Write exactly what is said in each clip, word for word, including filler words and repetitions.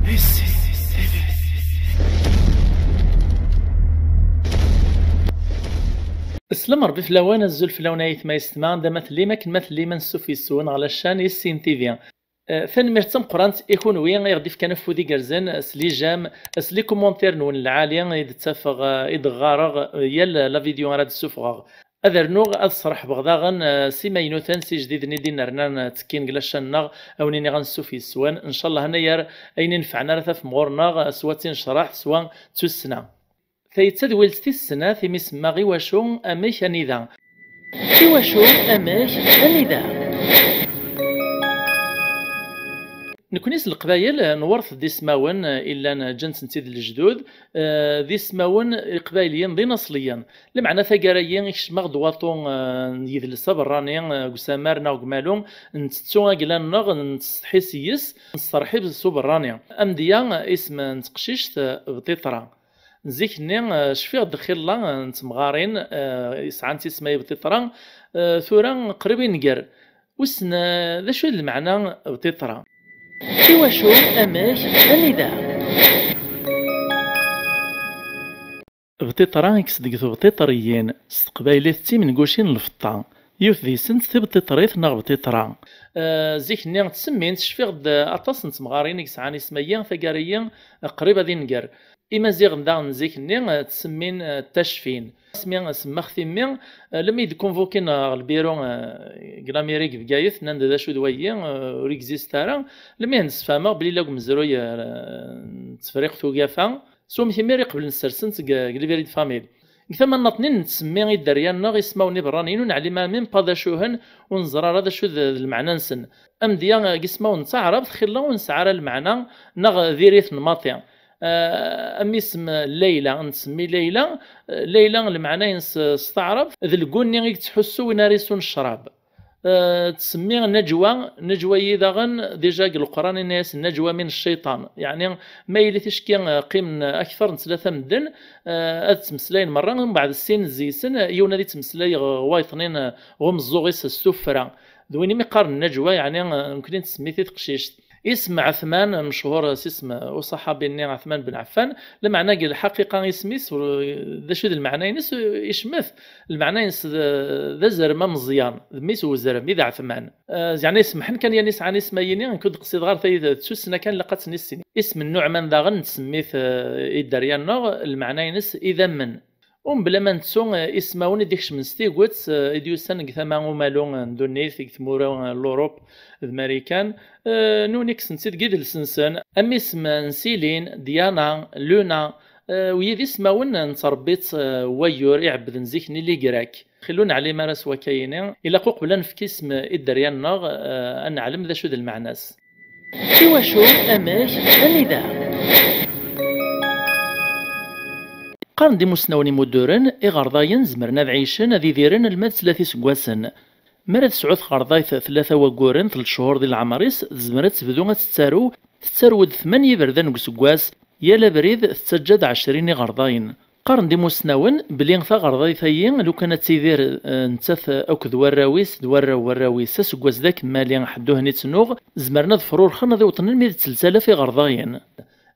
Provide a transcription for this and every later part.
Slam Rebbi fell-awen, azul fell-awen ay aytma yessetma, anda ma tellim, akken ma tellim, ansuf yes-wen ɣer la chaîne Issin T V. Eh, tanemmirt d tameqqrant i kunwi i ɣ-d-ifkan afud igerrzen s les j'aime, s les commentaires-nwen lɛali i d-ttafeɣ, eh, i d-ɣɣareɣ, eh, yal la vidéo ara d-ssufɣeɣ. Ad rnuɣ ad sreḥbeɣ daɣen, eh, s imaynuten, s ijdiden i d-inernan, eh, ttekkin deg la chaîne-nneɣ, a wen-iniɣ ansuf yes-wen. Ncallah anayer ayen inefɛen ara tafem ɣur-neɣ, eh, swa d tinecraḥt, swa d tussna. Tayi d tadwilt tis snat imi semmaɣ Iwacu, amek, anida. Iwacu, amek, anida. Nekni s Leqbayel, eh, newret-d ismawen, eh, illan, eh, ǧǧan-ten-id lejdud, eh, d ismawen iqbayliyen d inaṣliyen. Lameɛna taggara-yi ikcem-aɣ-d waṭu, eh, n yidles aberrani, eh, deg usamar neɣ deg umalu, ntettu agla-nneɣ, nettsetḥi yes-s, nesserḥib s uberrani. Amedya, eh, isem n teqcict, eh, Bṭiṭra. Zik-nni, eh, cfiɣ-d xilla, eh, n temɣarin, eh, yesɛan tisma i Bṭiṭra, eh, tura qrib i nger. Wissen, eh, d acu i d lmeɛna Bṭiṭra? Iwacu, amek, anida? Bṭiṭra ikkes deg tebṭiṭriyin, s teqbaylit d timengucin n lfeṭṭa. Yiwet deg-sent tibṭiṭrit neɣ Bṭiṭra. Eh, zik-nni ttsemmin-t, cfiɣ-d, eh, aṭas n temɣarin i yesɛan isma-yi, taggara-yi, eh, qrib ad inger. Imaziɣen daɣen zik-nni, eh, ttsemmin, eh, tacfin. Asmi semmaɣ timmi, eh, lemmi i d-kunvukin, eh, ɣer lbiru, eh, deg Lamirik, Bgayet, nnan-d d acu d wayi, eh, ur exist ara. Lemmi i hen-d-sfehmeɣ belli la deg umezruy, eh, n Tefriqt Ugafa, s wamek imir i qeblen ssersen-t deg, deg librairie de famille. Deg tama nnaṭnin nettsemmi i dderya-nneɣ ismawen iberraniyen ur neɛlim ara même pas d acu-hen, ur neẓra ara d acu d, d lmeɛna-nsen. Amedya, eh, deg ismawen n taɛrabt xilla ur nesɛi ara lmeɛna neɣ diri-ten maṭi. Eh, am isem Layla, nettsemmi Layla. Eh, Layla, lmeɛna-ines, eh, s taɛrabt, d lgunni i yettḥussu win ara yessun ccrab. Eh, ttsemmi Najwa, Najwa-yi daɣen, déjà deg Leqran inna-yas Najwa min cciṭan. Yeɛni, ma yili ticki, eh, qqimen akter n tlata medden, eh, ad ttmeslayen merra, mbeɛd sin zzi-sen, eh, yiwen ad yettmeslay ɣ-, wayeḍnin, eh, ɣ umeẓẓuɣ-is s tuffra. D win imi qqaren Najwa, yeɛni, eh, nekkni nettsemmi-t i teqcict. Isem Ɛetman, mechuṛ s isem uṣaḥabi-nni Ɛetman ben Ɛeffan, lameɛna deg lḥaqiqa isem-is, ur, d acu i d lmeɛna-ines, icmet. Lmeɛna-ines d, d azrem ameẓyan, d mmi-s n uzrem i d Ɛetman. Eh, zeɛna isemḥen kan yan i sɛan isem-ayini, nekk ur d-qsideɣ ara tayi d tussna kan, ilaq ad ten-nissin. Isem n Nuɛman daɣen, nettsemmi-t, eh, i dderya-nneɣ, lmeɛna-ines idammen. Umbelamma nettu, eh, ismawen i d-ikecmen s tiget, eh, i d-yusan deg tama umalu, eh, n ddunit, deg tmura, eh, n Lurup d Marikan, eh, nuni kksen-tt-id deg idles-nsen, am isem n Silin, Diana, Luna, eh, wiyi d ismawen n tṛebbit, eh, n wayyur iɛebbden zik-nni Ligrak. Xilla ur neɛlim ara s wakka-yini, ilaq uqbel ad nefk isem i dderya-nneɣ, eh, ad neɛlem d acu d lmeɛna-s. Iwacu, amek, anida? Qqaren-d imusnawen imudduren, iɣerdayen zemren ad ɛicen, ad idiren alma d tlata iseggasen. Mi ara tesɛu tɣerḍayt tlata wagguren, tleṭ cchur di leɛmer-is, tezmer ad tebdu ad tettarew, tettarew-d tmanya iberdan deg useggas, yal abrid tettaǧǧa-d ɛecrin iɣerdayen. Qqaren-d imusnawen belli taɣerḍayt-ayi, lukan ad tidir, eh, nettat akked warraw-is d warraw warraw-is, aseggas d akemmali ḥedd ur ten-ittnuɣ, zemren ad frurxen ad iweṭnen mi d telt alaf iɣerdayen.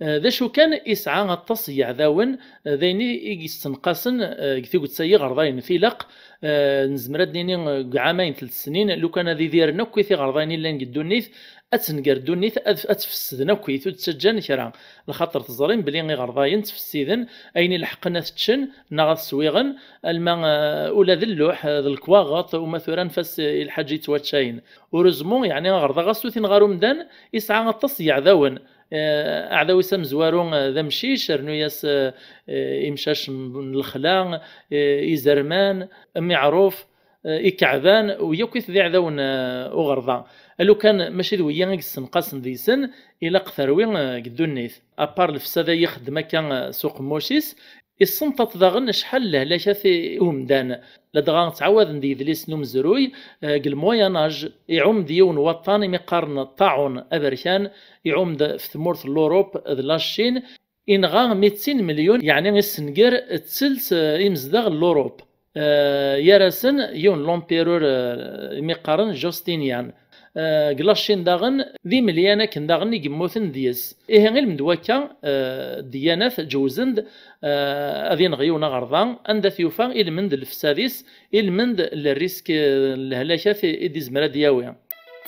Eh, d acu kan, isɛa aṭas n yeɛdawen, eh, d ayen i, i yessenqasen, eh, deg tuget-a n yiɣerdayen. Tilaq, eh, nezmer ad d-nini, eh, deg ɛamayen, telt snin, lukan ad idiren akk tiɣerdayen i llan deg ddunit, ad tenger ddunit, ad, ad tfessden akkit, ur d-ttaǧǧan kra. Lxaṭer teẓrim belli iɣerdayen ttfessiden, ayen ileḥqen ad t-ččen neɣ ad t-swiɣen, alma, eh, ula d lluḥ, eh, d lekwaɣeḍ, uma tura anef-as i lḥaǧa yettwaččayen. Urezmu, yeɛni aɣerda ɣas ur t-ineɣ ara umdan, isɛa aṭas n yeɛdawen. Eh, aɛdaw-is amezwaru, eh, d amcic, rnu-yas, eh, eh, imcac n, n lexla, eh, izerman, amiɛruf, eh, ikeɛban, u yakk-it d iɛdawen, eh, uɣerda. Alukan mačči d wiyi i yessenqasen deg-sen, ilaq terwi, eh, deg ddunit. Apar lefsada i ixeddem akka, eh, s uqemmuc-is, issenṭaṭ daɣen acḥal n lehlakat i, i umdan. Ladɣa ttɛawaden-d yedlisen n umezruy, eh, deg le Moyen Âge, iɛum-d yiwen n waṭṭan imi qqaren ṭṭaɛun aberkan, iɛum-d f tmurt n Lurup d la Chine, inɣa mitin melyun, yeɛni issenger ttelt, eh, imezdaɣ n Lurup. Eh, gar-asen yiwen n l'empereur, eh, imi qqaren Justinian. Eh, deg la Chine daɣen, d imelyan akken daɣen i yemmuten deg-s. Ihi, ilmend wakka, eh, ddyanat ǧewzen-d, eh, ad ineɣ yiwen aɣerda, anda t-yufa, ilmend lefsad-is, ilmend le risque, eh, n lehlakat i, i d-izmer ad d-yawi.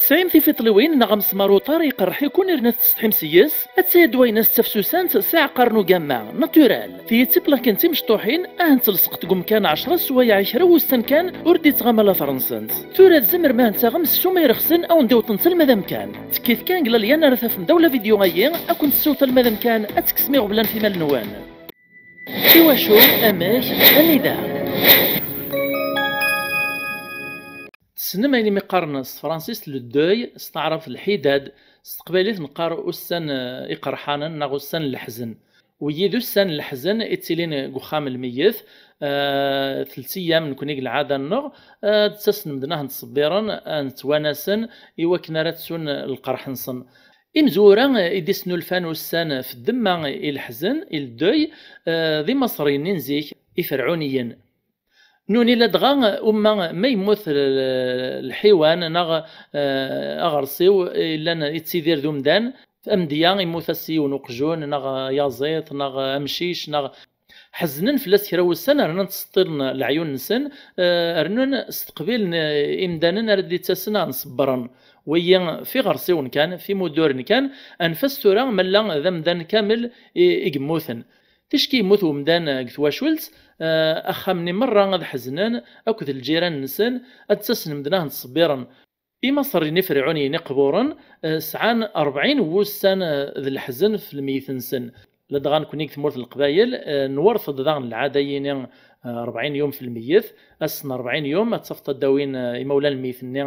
Tesɛim tifiṭliwin neɣ amesmar uṭar iqerreḥ-iken yerna tettsetḥim seg-s? Atta-ya ddwa-ines d tafsusant s aɛeqqar n ugamma, naturel. Tiyi d tiplakin timecṭuḥin, ahat telseqt deg umkan ɛecra sswayeɛ i kra n wussan kan, ur d-ittɣama later-nsent. Tura tzemrem ahat taɣem ssuma irexsen a wen-d-iwṭen talma d amkan. Tekkit kan deg lalyan ara tafem ddaw la vidéo-ayi, a ken-tessiweḍ talma d amkan, ad tekksem iɣeblan f imal-nwen. Iwacu? Amek? Anida? Tessnem ayen imi qqaren s tefransist le deuil, s taɛrabt lḥidad, s teqbaylit neqqar ussan, eh, iqerḥanen neɣ ussan n leḥzen. Wigi d ussan n leḥzen i ttilin deg uxxam n lmeyyet, eh, telt ayyam nekni deg lɛada-nneɣ, eh, d-ttasen medden ad ten-ttṣebbiren, ad ten-ttwanasen i wakken ara ttun lqerḥ-nsen. Imezwura, eh, i d-isnulfan ussan f ddemma i leḥzen, i le deuil, eh, d imaṣriyen-nni n zik, iferɛuniyen. Nuni ladɣa uma ma yemmut l-, l-, lḥiwan neɣ, eh, aɣersiw yellan yettidir d umdan, amedya yemmut-as yiwen uqjun neɣ yaẓiḍ neɣ amcic neɣ ḥeznen fell-as kra wussan, rnan ttseṭṭilen leɛyun-nsen, eh, rnan steqbilen, eh, imdanen ara d-ittasen ad n-ṣebbren. Wigi f iɣersiwen kan, f imuduren kan, anef-as tura ma llan d amdan kamel i, i yemmuten. Ticki yemmut umdan deg twacult, eh, axxam-nni merra ad ḥeznen, akked lǧiran-nsen, ad d-ttasen medden ad ten-ttṣebbiren. Imaṣriyen iferɛuniyen iqburen, eh, sɛan rebɛin n wussan, eh, d leḥzen f lmeyyet-nsen. Ladɣa nekni deg tmurt n Leqbayel, eh, nwerteḍ daɣen lɛada-yini, eh, rebɛin yum f lmeyyet, ass n rebɛin yum ad tafeḍ ad d-awin, eh, imawlan n lmeyyet-nni,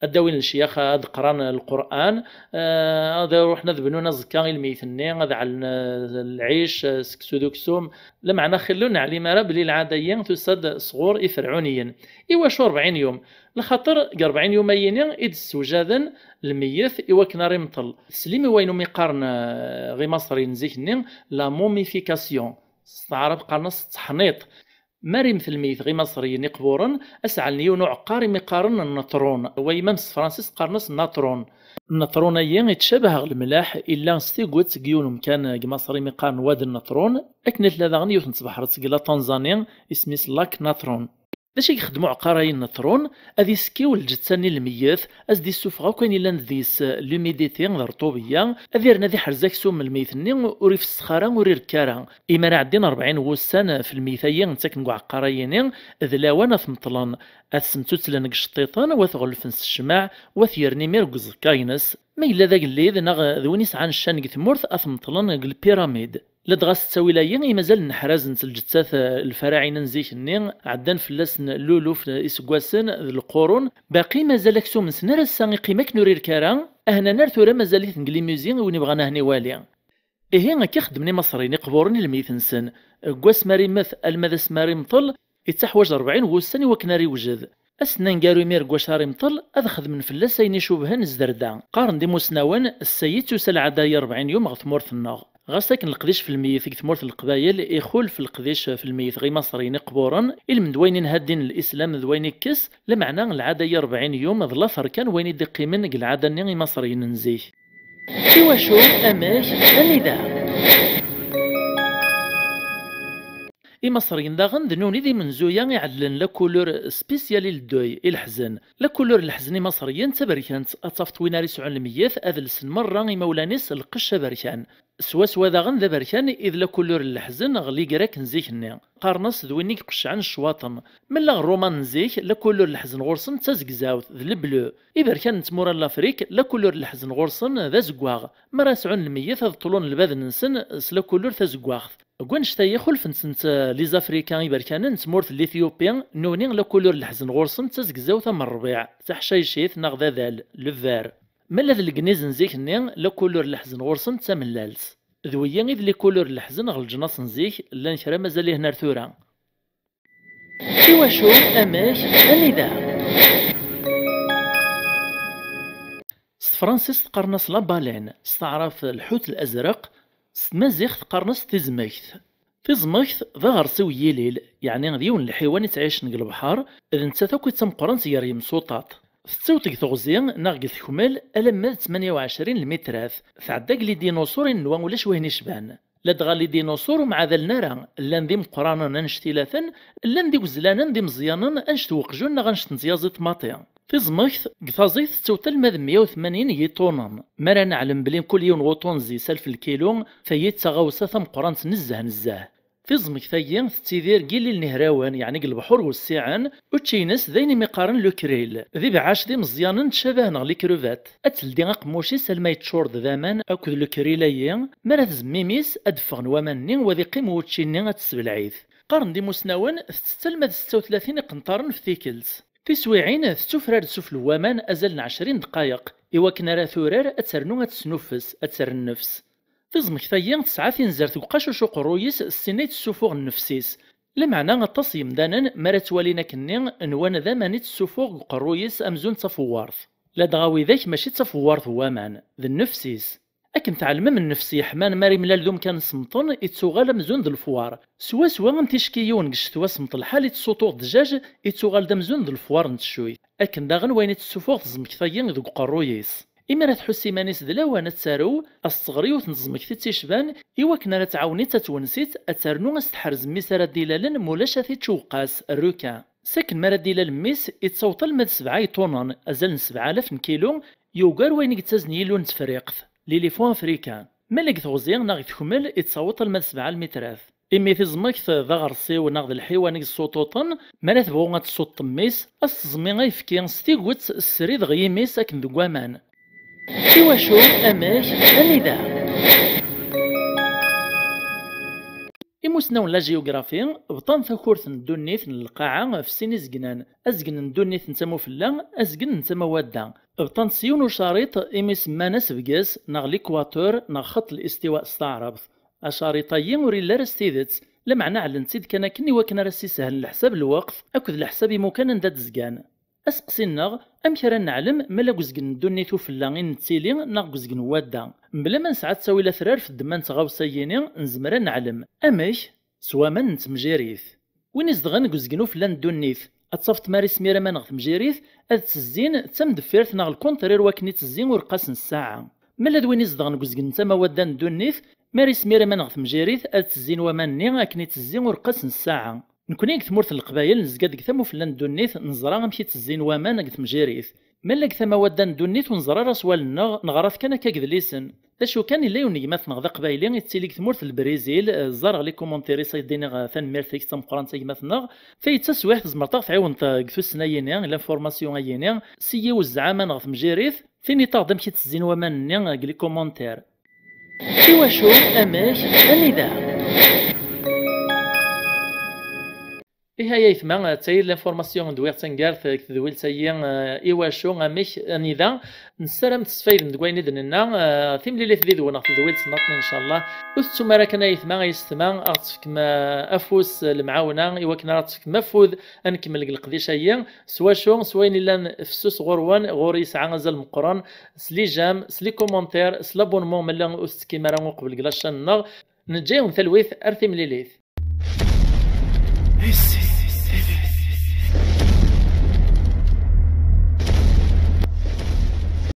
ad d-awin lecyax ad qran Lqur'an, eh, ad ruḥen ad bnun aẓekka i lmeyyet-nni, ad ɛellen, eh, lɛic, eh, seksu d uksum. Lameɛna xilla ur neɛlim ara belli lɛada-yi tusa-d sɣur iferɛuniyen. Iwacu rebɛin yum? Lxaṭer deg rebɛin yum-ayini i d-ssewjaden lmeyyet i wakken ara imṭel. Teslim i wayen umi qqaren, eh, imaṣriyen n zik-nni la momification. S taɛrabt qqaren-as tteḥniṭ. Mi ara immet lmeyyet ɣer imaṣriyen iqburen, ad s-ɛellen yiwen uɛeqqar imi qqaren nneṭrun, wayma s tefransist qqaren-as natron. Nneṭrun-ayi yettcabah ɣer lemlaḥ, illa s tiget deg yiwen umkan deg Maṣer imi qqaren Wad Nneṭrun, akken i tella daɣen yiwet n tbeḥret deg la Tanzanie, isem-is Lac Natron. D acu i ixeddem uɛeqqar-ayi n nneṭrun? Ad isekkiw lǧetta-nni n lmeyyet, ad s-d-issufeɣ akk ayen yellan deg-s, l'humidité, d rṭubeyya, ad irnu ad iḥrez aksum n lmeyyet-nni ur ifessex ara, ur irekka ara. Imi ara ɛeddin rebɛin n wussan f lmeyyet-ayi ttaken deg uɛeqqar-ayini, d lawan ad t-meṭlen, ad t-sentutlen deg iceṭṭiḍen, wa t-ɣelfen s ccmaɛ, wa t-yerna imir deg uẓekka-ines. Ma yella d agellid neɣ d win isɛan ccan deg tmurt, ad t-meṭlen deg lpiramid. Ladɣa s ttawil-ayi i mazal nneḥrazent lǧettat, eh, lfaraɛina n zik-nni, ɛeddan fell-asen luluf n iseggasen d lqurun, baqi mazal aksum-nsen ar ass-a iqqim akken ur irek ara, ahnan ar tura mazal-iten deg limuzi i win ibɣan ahen iwali. Ihi, akka i xeddmen imaṣriyen iqburen i lmeyyet-nsen. Deg wasmi ara immet alma d asmi ara imṭel, ittaḥwaǧ rebɛin n wussan i wakken ara iwjed. Ass-nni aneggaru imir deg wacu ara imṭel, ad xedmen fell-as ayen icubhen zderda. Qqaren-d imusnawen, ssya i d-tusa lɛada-yi rebɛin yum ɣer tmurt-nneɣ. Ɣas akken leqdic f lmeyyet deg tmurt n Leqbayel ixulef leqdic f lmeyyet ɣer imaṣriyen iqburen, ilmend wayen inha ddin n Lislam d wayen ikkes, lameɛna lɛada-yi rebɛin yum d later kan wayen i d-iqqimen deg lɛada-nni imaṣriyen n zik. Iwacu? Amek? Anida? Imaṣriyen daɣen d nuni d imenzuya iɛedlen la couleur spéciale i le deuil, i leḥzen. La couleur n leḥzen imaṣriyen d taberkant, ad tafeḍ win ara yesɛun lmeyyet ad lsen merra imawlan-is lqecc aberkan. Swaswa daɣen d aberkan i d la couleur n leḥzen ɣer ligrek n zik-nni. Qqaren-as d win i iqeccɛen ccwaṭen. Mella ɣer Ṛuman n zik, la couleur n leḥzen ɣur-sen d tazegzawt, d le bleu. Iberkanen n tmura n Lafrik, la couleur n leḥzen ɣur-sen d azeggaɣ. Mi ara sɛun lmeyyet ad ṭṭlun lbaden-nsen s la couleur tazeggaɣt. Deg wannect-a ixulfen-tent, eh, les Africains iberkanen n tmurt n l'Éthiopie, nuni la couleur n leḥzen ɣur-sen d tazegzawt am ṛṛbiɛ, taḥcaycit neɣ d adal, le vert. Mella d Legniz n zik-nni, la couleur n leḥzen ɣur-sen d tamellalt. D wiyi i d les couleurs n leḥzen ɣer leǧnas n zik, llan kra mazal-ihen ar tura. Iwacu? Amek? Anida? S tefransist qqaren-as la baleine, s taɛrabt lḥut l azraq, s tmaziɣt qqaren-as tizmekt. Tizmekt d aɣersiw n yilil, yeɛni d yiwen n lḥiwan ittɛicen deg lebḥer, d nettat akk i d tameqqrant gar yimsuṭaṭ. Tettaweḍ deg teɣzi neɣ deg tekmel alamma d tmanya u ɛecrin lmitrat. Tɛedda deg lidinuṣur i nenwa ulac wayen icban. Ladɣa lidinuṣur ur mɛadalen ara, llan d imeqqranen annect ilaten, llan d igezlanen d imeẓyanen annect n weqjun neɣ annect n tyaziḍt maṭi. Tiẓmekt deg taẓit tettaweḍ alma d meyya u tmanyin n yiṭunen. Mi ara neɛlem belli mkul yiwen n wuṭun-nni s alef lkilu, tayi d taɣawsa tameqqrant nezzeh nezzeh. Tiẓmekt-agi tettidir deg yilel n ihrawen, yeɛni deg lebḥur wessiɛen, učči-ines d ayen imi qqaren lukril. D ibeɛɛac d imeẓyanen tcabah neɣ likruvat. Ad teldi aqemmuc-is alma yeččur-d d aman akked lukril-ayi, mi ara tzemm imi-s ad d-ffɣen waman-nni u ad iqqim wučči-nni ad tessebleɛ-it. Qqaren-d imusnawen tettett alma d setta u tlatin iqenṭaren ɣef tikkelt. Tiswiɛin tettufrar-d sufell n waman azal n ɛecrin dqayeq, i wakken ara turar ad ternu ad tesnuffes, ad terr nnefs. Tiẓmekt-agi tesɛa tinzert deg uqacuc uqerruy-is, s tin ay tessufuɣ nnefs-is. Lameɛna aṭas n yemdanen mi ara ttwalin akkenni nwan d aman i tessufuɣ deg uqerruy-is amzun d tafewwart. Ladɣa widak mačči d tafewwart n waman, d nnefs-is. Akken tɛelmem nnefs yeḥman mi ara imlal d umkan semṭen, ittuɣal amzun d lefwar. Swaswa am ticki yiwen deg ccetwa semmeṭ lḥal i tessuṭuɣ ddjaj, ittuɣal d amzun d lefwar n teccuyt. Akken daɣen wayen i tessufuɣ tezmekt-agi deg uqerruy-is. Imi ara tḥuss iman-is d lawan ad tarew, as-tesɣer yiwet n tezmekt i tt-icban, i wakken ara tɛawen-itt ad twennes-itt, ad ternu as-teḥrez mmi-s ara d-ilalen, mulac ad t-iččewqas, rrukan. Sakken mi ara d-ilal mmi-s, ittaweḍ alma d sebɛa iṭunen, azal n sebɛa alaf n kilu, yugar wayen i yettazen Yillu n Tefriqt, l'éléphant africain. Ma deg teɣzi neɣ deg tekmel, ittaweḍ alma d sebɛa lmitrat. Imi tiẓmekt d aɣersiw neɣ d lḥiwan i yessuṭuṭen, mi ara tebɣu ad tessuṭṭem mmi-s, ad s-teẓmi ayefki s tiget srid ɣer yimi-s akken deg waman. Iwacu? Amek? Anida? Imusnawen n la géographie bḍan takurt n ddunit n lqaɛa ɣef sin izegnan, azgen n ddunit n tama ufella, azgen n tama wadda. Bḍan s yiwen ucariṭ imi semman asebges neɣ l'équateur neɣ xeṭṭ listiwa s taɛrabt. Acariṭ-agi ur yelli ara s tidet, lameɛna ɛellen-tt-id kan akken i wakken ara s-isehlen leḥsab n lweqt akked leḥsab imukan anda d-zgan. Aseqsi-nneɣ, amek ara neɛlem ma la deg uzgen n ddunit ufella i nettili neɣ deg uzgen n wadda, mebla ma nesɛa ttawil atrar f ddemma n tɣawsa-yini, nezmer ad neɛlem. Amek? S waman n temjirit. Win izedɣen deg uzgen ufella n ddunit, ad tafeḍ mi ara ismir aman ɣer temjirit, ad ttezzin d tamdeffirt neɣ lkuntrir wakken i ttezzi ureqqas n ssaɛa. Ma la d win izedɣen deg uzgen n tama wadda n ddunit, mi ara ismir aman ɣer temjirit, ad ttezzin waman-nni akken i ttezzi ureqqas n ssaɛa. Nekni deg tmurt n Leqbayel nezga deg tama ufella n ddunit, neẓra amek i ttezzin waman deg temjirit. Ma la deg tama wadda n ddunit ur neẓra ara s wallen-nneɣ, neɣra-t kan akka deg yedlisen. D acu kan, yella yiwen n gma-tneɣ d aqbayli, yettili deg tmurt n Lbrizil, eh, ẓer ɣer les commentaires-is ad d-iniɣ, eh, tanemmirt-ik d tameqqrant a gma-tneɣ. Tayet taswiɛt tzemreḍ ad ɣ-tɛiwneḍ, eh, deg tussna-yini, l'information-ayini, s yiwet zɛama neɣ temjirit, tiniḍ-aɣ-d amek i ttezzin waman-nni, eh, deg les commentaires. Iwacu? Amek? Anida? Ihi ay aytma, d tayi l'information d-wwiɣ d tangart deg tedwilt-agi, eh, iwacu, amek, anida. Nessaram tesfaydem deg wayen i d-nenna, eh, timlilit did-wen ɣef tedwilt nniḍen, incallah. Ur tettum ara kan ay aytma, ay yessetma, ad ɣ-tefkem, eh, afus, eh, lemɛawna, i wakken ara ɣ-tefkem afud ad nkemmel deg leqdic-agi, s wacu, s wayen illan fessus ɣur-wen, ɣur-i yesɛa azal meqqren, s les j'aime, s les commentaires, s l'abonnement ma llan ur tettekkim ara uqbel deg la chaîne-nneɣ. Neǧǧa-yawen talwit ar timlilit. Et si